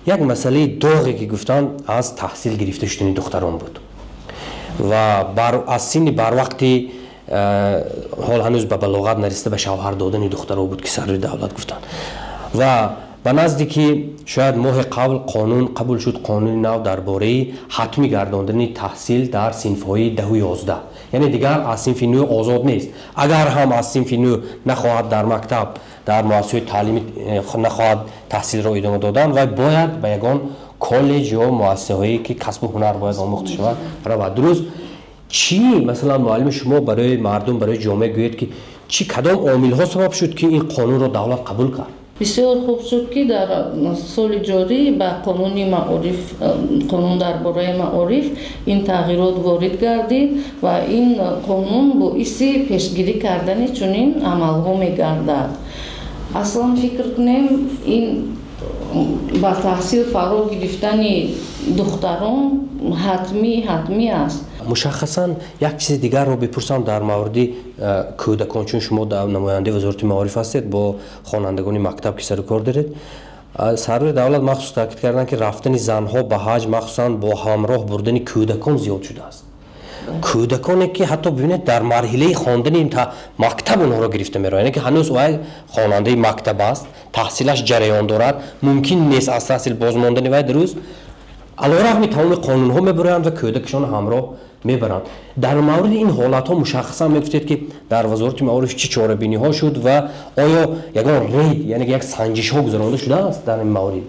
Як масъалаи доғе ки гуфтанд, аз таҳсил гирифта шудани духтарон буд ва аз синни барвақти ҳол ҳанӯз ба балоғат нарасида ба шавҳар додани духтаро буд, ки сарвари давлат гуфтанд. Ва ба назди ки шояд моҳи қабл қонун қабул шуд, қонуни нав дар бораи ҳатмӣ гардондани таҳсил дар синфҳои 10-у 11, яъне дигар аз синфи 9 озод нест. Агар ҳам аз синфи 9 нахоҳад дар мактаб, дар муассисаҳои таълимӣ нахоҳад таҳсилро идома додан, вай бояд ба ягон коллеҷ ё муассисаҳое, ки касбу ҳунар бояд омӯхта шавад, равад. Дуруст, чӣ масалан, муаллими шумо барои мардум, барои ҷомеа гӯед, ки чӣ, кадом омилҳо сабаб шуд, ки ин қонунро давлат қабул кард? Бисёр хуб шуд, ки дар соли ҷорӣ ба қонуни маориф, қонун дар бораи маориф ин тағйирот ворид гардид ва ин қонун боиси пешгирӣ кардани чунин амалҳо мегардад. Аслан фикр кунем, ин ба таҳсил фаро гирифтани духтарон ҳатмӣ аст. Мушаххасан як чизи дигарро бипурсам дар мавриди кӯдакон, чун шумо намояндаи Вазорати маориф ҳастед, бо хонандагони мактаб ки сару кор доред. Сарвари давлат махсус таъкид карданд, ки рафтани занҳо ба ҳаҷ, махсусан бо ҳамроҳ бурдани кӯдакон зиёд шудааст, кӯдаконе ки ҳатто бибинед, дар марҳилаи хондани мактаб онҳоро гирифта меравад, яъне ки ҳанӯз вай хонандаи мактаб аст, таҳсилаш ҷараён дорад, мумкин нест аз таҳсил бозмондани вай. Дуруст, алорағми тамоми қонунҳо мебароянд ва кӯдакашонро ҳамроҳ мебаранд. Дар мавриди ин ҳолатҳо мушаххасан мегуфтед, ки дар Вазорати маориф чӣ чорабиниҳо шуд ва оё ягон рейд, яъне як санҷишҳо гузаронида шудааст дар ин маврид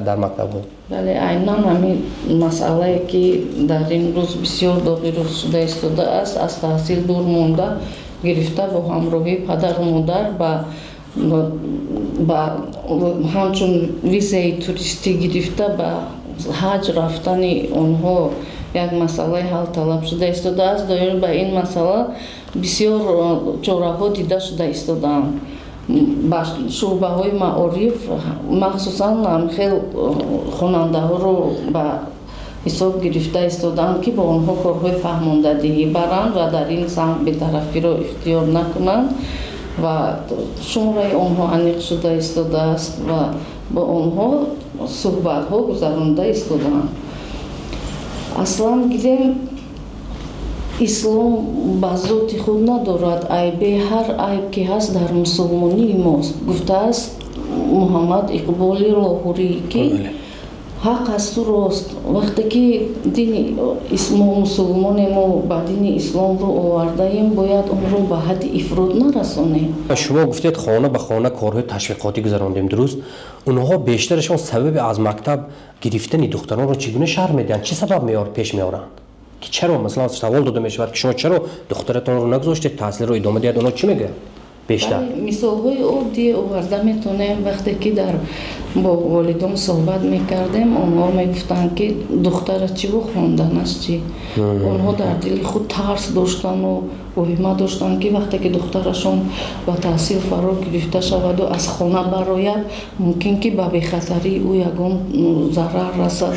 дар мактабҳо? Бале, айнан ҳамин масъалае, ки дар ин рӯз бисёр доғи рӯз шуда истодааст, аз таҳсил дур монда гирифта бо ҳамроҳии падару модар ба ҳамчун визаи туристӣ гирифта ба ҳаҷ рафтани онҳо як масъалаи ҳалталаб шуда истодааст. Доир ба ин масъала бисёр чораҳо дида шуда истодаанд. Ба шӯъбаҳои маориф махсусан хел хонандаҳоро ба ҳисоб гирифта истодаанд, ки бо онҳо корҳои фаҳмондадиҳӣ баранд ва дар ин самт бетарафиро ихтиёр накунанд, ва шумораи онҳо аниқ шуда истодааст ва бо онҳо суҳбатҳо гузаронда истодаанд. Аслан гирем, ислом ба зоти худ надорад айбе, ҳар айб ки ҳаст, дар мусулмонии мост, гуфтааст Муҳаммад Иқболи Лоҳурӣ, ки ҳақ асту рост. Вақте ки дини мо мусулмоне, мо ба дини ислом рӯ овардаем, бояд онро ба ҳадди ифрот нарасонем. Шумо гуфтед, хона ба хона корҳои ташвиқотӣ гузарондем. Дуруст, онҳо бештарашон сабаби аз мактаб гирифтани духтаронро чӣ гуна шарҳ медиҳанд? Чӣ сабаб пеш меоранд, ки чаро, масалан, савол дода мешавад, ки шумо чаро духтаратонро нагузоштед таҳсилро идома диҳад, онҳо чӣ мегӯянд бештар? Мисолҳои оддӣ оварда метавонем. Вақте ки дар бо волидон суҳбат мекардем, онҳо мегуфтанд, ки духтара чиву хонданаш чӣ? Онҳо дар дили худ тарс доштану воҳима доштанд, ки вақте ки духтарашон ба таҳсил фаро гирифта шаваду аз хона барояд, мумкин ки ба бехатарии ӯ ягон зарар расад.